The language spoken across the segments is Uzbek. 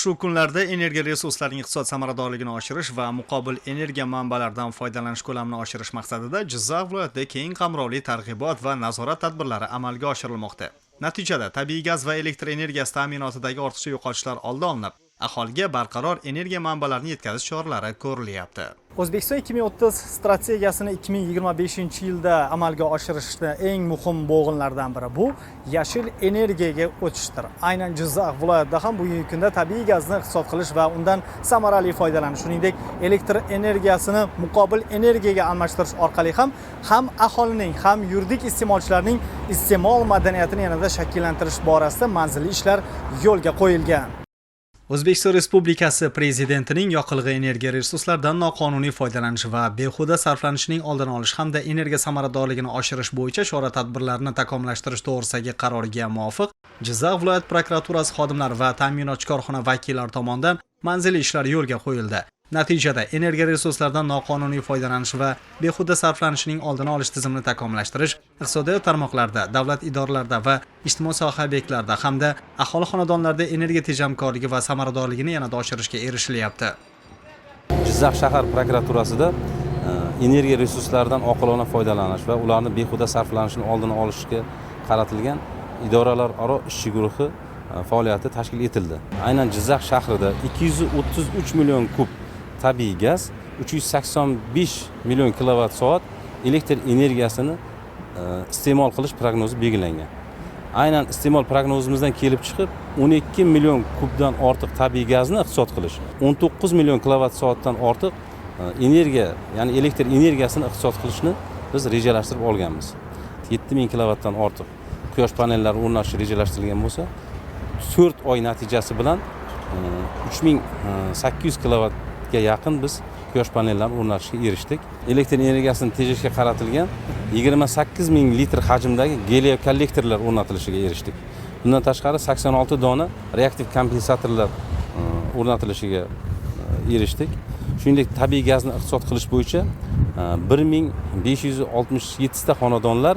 Shu kunlarda energiya resurslarining iqtisod samaradorligini oshirish va muqobil energiya manbalaridan foydalanish ko'lamini oshirish maqsadida Jizzax viloyatida keng qamrovli targ'ibot va nazorat tadbirlari amalga oshirilmoqda. Natijada tabiiy gaz va elektr energiyasi ta'minotidagi ortiqcha yo'qotishlar oldi olinib, aholiga barqaror energiya manbalarini yetkazish choralari ko'rilyapti. O'zbekiston 2030 strategiyasini 2025-yilda amalga oshirishda eng muhim bo'g'inlardan biri bu yashil energiyaga o'tishdir. Aynan Jizzax viloyatida ham bugungi kunda tabiiy gazni iqtisod qilish va undan samarali foydalanish, shuningdek, elektr energiyasini muqobil energiyaga almashtirish orqali ham aholining, ham yuridik iste'molchilarning iste'mol madaniyatini yanada shakllantirish borasida manzilli ishlar yo'lga qo'yilgan. O'zbekiston Respublikasi Prezidentining yoqilg'i energiya resurslaridan noqonuniy foydalanish va behuda sarflanishining oldini olish hamda energiya samaradorligini oshirish bo'yicha chora-tadbirlarni takomillashtirish to'g'risidagi qaroriga muvofiq Jizzax viloyat prokuraturasi xodimlari va ta'minotchi korxona vakillari tomonidan manzilli ishlar yo'lga qo'yildi. Natijada energiya resurslaridan noqonuniy foydalanish va behuda sarflanishining oldini olish tizimini takomillashtirish, iqtisodiyot tarmoqlarida, davlat idoralarida va ijtimoiy soha obyektlarida hamda aholi xonadonlarida energiya tejamkorligi va samaradorligini yanada oshirishga erishilyapti. Jizzax shahar prokuraturasida energiya resurslaridan oqilona foydalanish va ularni behuda sarflanishini oldini olishga qaratilgan idoralararo ishchi guruhi faoliyati tashkil etildi. Aynan Jizzax shahrida 233 million kub tabiiy gaz, 385 million kilovat soat elektr energiyasini iste'mol qilish prognozi belgilangan. Aynan iste'mol prognozimizdan kelib chiqib, 12 million kubdan ortiq tabiiy gazni iqtisod qilish, 19 million kilovat soatdan ortiq energiya, ya'ni elektr energiyasini iqtisod qilishni biz rejalashtirib olganmiz. 7000 kilovatdan ortiq quyosh panellari o'rnatish rejalashtirilgan bo'lsa, 4 oy natijasi bilan 3800 kilovatga yaqin biz quyosh panellarini o'rnatishga erishdik. Elektr energiyasini tejashga qaratilgan 28 ming litr hajmdagi geliokollektorlar o'rnatilishiga erishdik. Bundan tashqari 86 dona reaktiv kompensatorlar o'rnatilishiga erishdik. Shuningdek, tabiiy gazni iqtisod qilish bo'yicha 1567 ta xonadonlar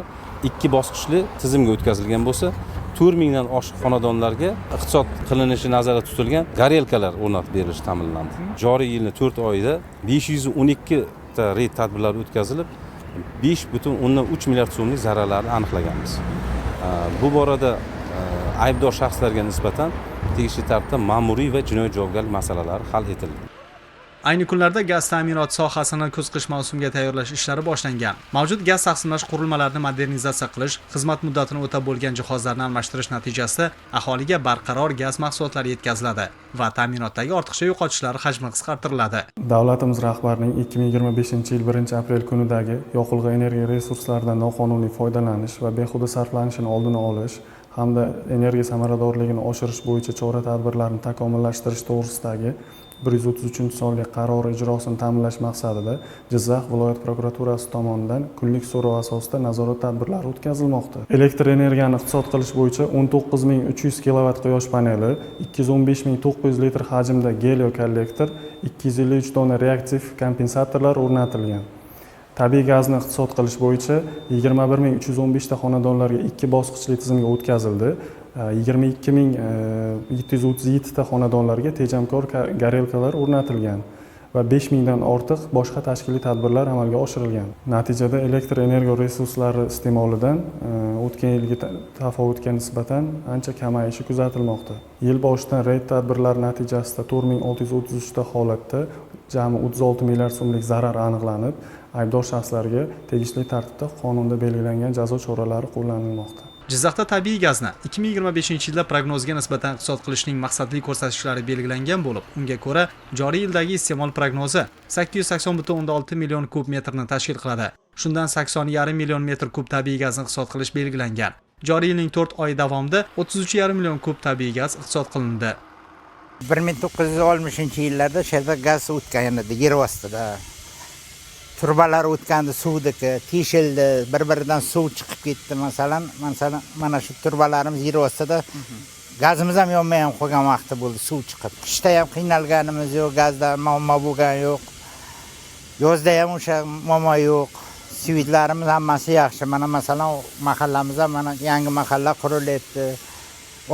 ikki bosqichli tizimga o'tkazilgan bo'lsa, 4000 dan oshiq xonadonlarga iqtisod qilinishi nazarda tutilgan gorelkalar o'rnatib berilishi ta'minlandi. Joriy yilni 4 oyida 512 ta reyd tadbirlari o'tkazilib, 5,3 milliard so'mlik zararlarni aniqlaganmiz. Bu borada aybdor shaxslarga nisbatan tegishli tartibda ma'muriy va jinoiy javobgarlik masalalari hal etildi. Ayni kunlarda gaz ta'minoti sohasini kuz-qish mavsumiga tayyorlash ishlari boshlangan. Mavjud gaz taqsimlash qurilmalarini modernizatsiya qilish, xizmat muddatini o'tab bo'lgan jihozlarni almashtirish natijasida aholiga barqaror gaz mahsulotlari yetkaziladi va ta'minotdagi ortiqcha yo'qotishlar hajmi qisqartiriladi. Davlatimiz rahbarining 2025-yil 1 aprel kunidagi yoqilg'i energiya resurslaridan noqonuniy foydalanish va behuda sarflanishini oldini olish hamda energiya samaradorligini oshirish bo'yicha chora-tadbirlarni takomillashtirish to'g'risidagi 133-sonli qarori ijrosini ta'minlash maqsadida Jizzax viloyat prokuraturasi tomonidan kunlik so'rov asosida nazorat tadbirlari o'tkazilmoqda. Elektr energiyani iqtisod qilish bo'yicha 19 300 kilovat quyosh paneli, 215 900 litr hajmda geliokollektor, 253 dona reaktiv kompensatorlar o'rnatilgan. Tabiiy gazni iqtisod qilish bo'yicha 21 315 ta xonadonlarga ikki bosqichli tizimga o'tkazildi. 22 737 ta xonadonlarga tejamkor gorelkalar o'rnatilgan va 5000 dan ortiq boshqa tashkiliy tadbirlar amalga oshirilgan. Natijada elektr energiya resurslari iste'molidan o'tgan yilgi tafovutga nisbatan ancha kamayishi kuzatilmoqda. Yil boshidan reyd tadbirlari natijasida 4633 ta holatda jami 36 milliard so'mlik zarar aniqlanib, aybdor shaxslarga tegishli tartibda qonunda belgilangan jazo choralari qo'llanilmoqda. Jizzaxda tabiiy gazni 2025-yilda prognozga nisbatan iqtisod qilishning maqsadli ko'rsatkichlari belgilangan bo'lib, unga ko'ra joriy yildagi iste'mol prognozi 880,6 million kub metrni tashkil qiladi. Shundan 80,5 million metr kub tabiiy gazni iqtisod qilish belgilangan. Joriy yilning 4 oyi davomida 33,5 million kub tabiiy gaz iqtisod qilindi. 1960-yillarda shu yerda gaz o'tgan edi, yer ostida. Trubalar o'tgandi suvniki, teshildi, bir-biridan suv chiqib ketdi masalan, mana shu trubalarimiz yer ostida, gazimiz ham yonmay ham qolgan vaqti bo'ldi, suv chiqib. Qishda ham qiynalganimiz yo'q, gazda muammo bo'lgani yo'q. Yozda ham o'sha muammo yo'q. Svetlarimiz hammasi yaxshi. Mana, masalan, mahallamizda mana yangi mahalla qurilyapti.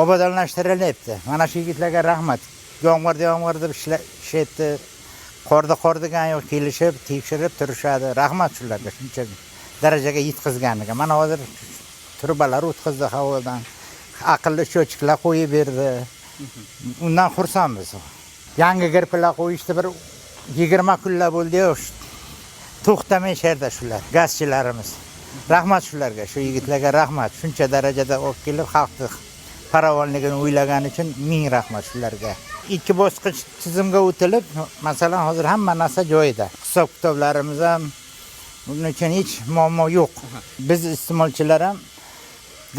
Obodonlashtirilyapti. Mana shu yigitlarga rahmat. Yomg'irda yomg'ir deb ishlayapti, qorda qor degani yo'q, kelishib tekshirib turishadi. Rahmat shularga, shuncha darajaga yetkazganiga. Mana hozir trubalar o'tkazdi havodan, aqlli счетчик lar qo'yib berdi, undan xursandmiz. Yangi girpilar qo'yishdi, bir 20 kunlar bo'ldi, to'xtamay ishardi shular, gazchilarimiz. Rahmat shularga, shu yigitlarga rahmat. Shuncha darajada olib kelib, xalqni farovonligini o'ylagani uchun ming rahmat shularga. Ikki bosqich tizimga o'tilib, masalan, hozir hamma narsa joyida, hisob kitoblarimiz ham, buning uchun hech muammo yo'q. Biz iste'molchilar ham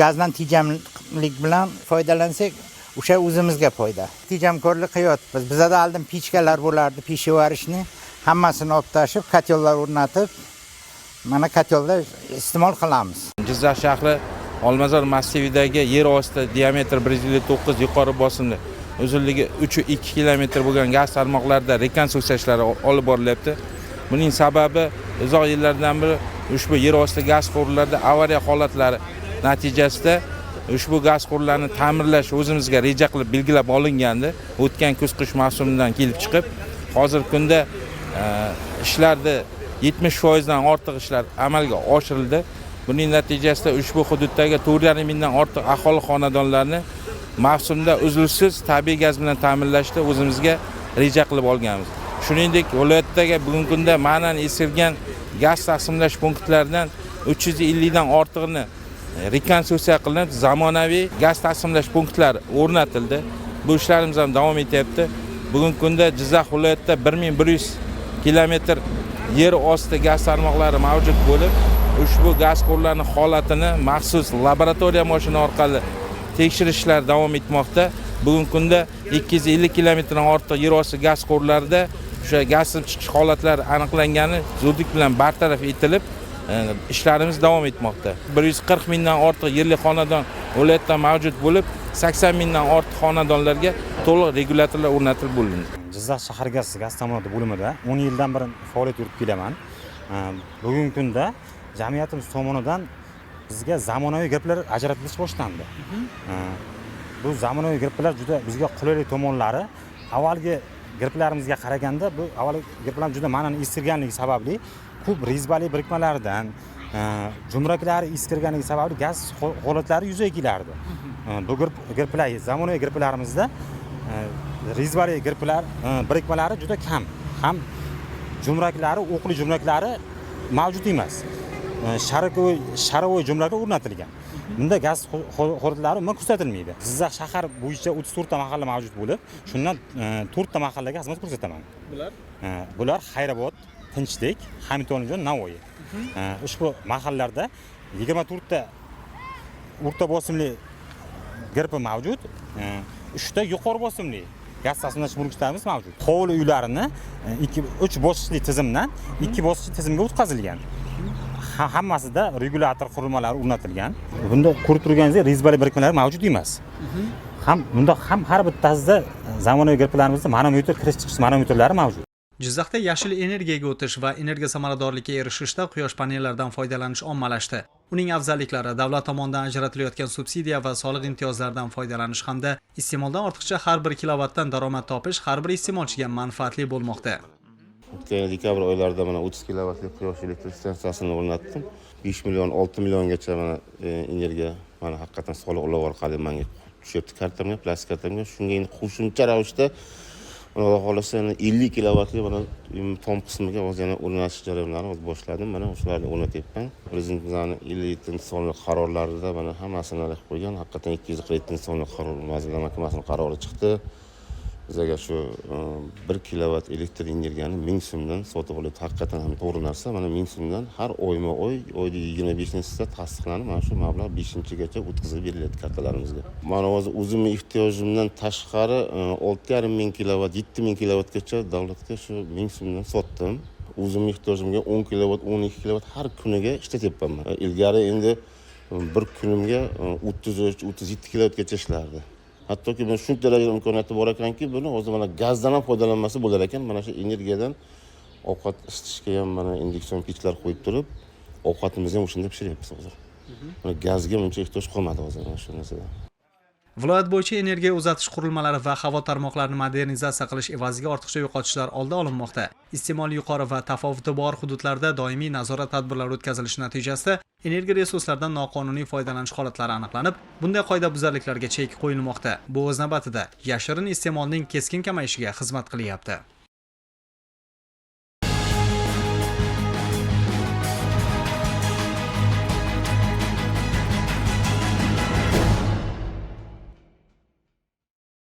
gazdan tejamlik bilan foydalansak, o'sha o'zimizga foyda. Tejamkorlik qilyapmiz. Bizada oldin pechkalar bo'lardi, пищеварочный, hammasini olib tashlab, котёл lar o'rnatib, mana котёл da iste'mol qilamiz. Jizzax shahri Olmazor massividagi yer osti diametri 159, yuqori bosimli, uzunligi 3,2 kilometr bo'lgan gaz tarmoqlarida rekonstruksiya ishlari olib borilyapti. Buning sababi uzoq yillardan beri ushbu yer osti gaz quvurlarida avariya holatlari natijasida ushbu gaz quvurlarini ta'mirlash o'zimizga reja qilib belgilab olingandi. O'tgan kuz qish mavsumidan kelib chiqib, hozirgi kunda ishlarni 70%dan ortiq ishlar amalga oshirildi. Buning natijasida ushbu hududdagi 4,5 mingdan ortiq aholi xonadonlarini mavsumda uzluksiz tabiiy gaz bilan ta'minlashni o'zimizga reja qilib olganmiz. Shuningdek, viloyatdagi bugungi kunda ma'nan eskirgan gaz taqsimlash punktlaridan 350dan ortig'ini rekonstruksiya qilinib, zamonaviy gaz taqsimlash punktlari o'rnatildi. Bu ishlarimiz ham davom etyapti. Bugungi kunda Jizzax viloyatida 1100 kilometr yer osti gaz tarmoqlari mavjud bo'lib, ushbu gaz quvurlarini holatini maxsus laboratoriya mashina orqali tekshirishlar davom etmoqda. Bugungi kunda 250 kilometrdan ortiq yer osti gaz quvurlarida o'sha gaz sizib chiqish holatlari aniqlangani zudlik bilan bartaraf etilib, ishlarimiz davom etmoqda. 140 mingdan ortiq yerli xonadon viloyatda mavjud bo'lib, 80 mingdan ortiq xonadonlarga to'liq regulyatorlar o'rnatilib bo'lindi. Jizzax shahar gaz ta'minoti bo'limida 10 yildan beri faoliyat yuritib kelaman. Bugungi kunda jamiyatimiz tomonidan bizga zamonaviy girplar ajratilish boshlandi. Bu zamonaviy girplar juda bizga qulaylik tomonlari, avvalgi girplarimizga qaraganda, bu avvalgi girplar juda ma'nan eskirganligi sababli ko'p резьба li birikmalardan, jumraklari eskirganligi sababli gaz holatlari yuzaga kelardi. Bu girplar, zamonaviy girplarimizda резьба li girplar birikmalari juda kam, ham jumraklari, o'qli jumraklari mavjud emas. Шаровой jumraklar o'rnatilgan. Bunda gaz holatlari umuman kuzatilmaydi. Jizzax shahar bo'yicha 34 ta mahalla mavjud bo'lib, shundan to'rtta mahallaga xizmat ko'rsataman. Bular? Bular Xayrobod, Tinchlik, Hamid Olimjon, Navoiy. Ushbu mahallalarda 24 ta o'rta bosimli girpi mavjud, uchta yuqori bosimli gaz taqsimlash punktlarimiz mavjud. Hovli uylarini ikki, uch bosqichli tizimdan ikki bosqichli tizimga o'tkazilgan. Hammasida regulyator qurilmalari o'rnatilgan. Bunda ko'rib turganingizdek, резьба li birikmalar mavjud emas. Ham bunda ham har bittasida zamonaviy girplarimizda manometr, kirish chiqish manometrlari mavjud. Jizzaxda yashil energiyaga o'tish va energiya samaradorligiga erishishda quyosh panellaridan foydalanish ommalashdi. Uning afzalliklari davlat tomonidan ajratilayotgan subsidiya va soliq imtiyozlaridan foydalanish hamda iste'moldan ortiqcha har bir kilovatdan daromad topish har bir iste'molchiga manfaatli bo'lmoqda. O'tgan yil dekabr oylarida mana 30 kilovatli quyosh elektr stansiyasini o'rnatdim. 5 million, 6 milliongacha mana energiya mana haqiqatdan soliq ulov orqali menga tushyapti kartamga, plastik kartamga. Shunga endi qo'shimcha ravishda mana Xudo xohlasa yana 50 kilovatli mana tom qismiga hozir yana o'rnatish jarayonlarini hozir boshladim. Mana o'shalarni o'rnatyapman. Prezidentimizni 57 sonli qarorlarida mana hammasini qilib qo'ygan. Haqiqatdan 247 sonli qaror, Vazirlar Mahkamasining qarori chiqdi. Bizga shu 1 kilovat elektr energiyani 1000 so'mdan sotib olyapti. Haqiqatdan ham to'g'ri narsa. Mana 1000 so'mdan har oyma oy, oyda 25-sida tasdiqlanib, mana shu mablag' 5-gacha o'tkazib berilyapti kartalarimizga. Mana hozir o'zimni ehtiyojimdan tashqari 6,5 ming kilovat, 7 ming kilovatgacha davlatga shu 1000 so'mdan sotdim. O'zimni ehtiyojimga 10 kilovat, 12 kilovat har kuniga ishlatyapman. Ilgari endi bir kunimga 33, 37 kilovatgacha ishlardi. Hattoki buni shuncha darajada imkoniyati bor ekanki, buni hozir mana gazdan ham foydalanmasa bo'lar ekan. Mana shu energiyadan ovqat isitishga ham mana induksion pechlar qo'yib turib, ovqatimizni ham o'shanda pishiryapmiz hozir. Mana gazga buncha ehtiyoj qolmadi hozir mana shu narsadan. Viloyat bo'yicha energiya uzatish qurilmalari va havo tarmoqlarini modernizatsiya qilish evaziga ortiqcha yo'qotishlar oldi olinmoqda. Iste'mol yuqori va tafovuti bor hududlarda doimiy nazorat tadbirlari o'tkazilishi natijasida energiya resurslaridan noqonuniy foydalanish holatlari aniqlanib, bunday qoidabuzarliklarga chek qo'yilmoqda. Bu o'z navbatida yashirin iste'molning keskin kamayishiga xizmat qilyapti.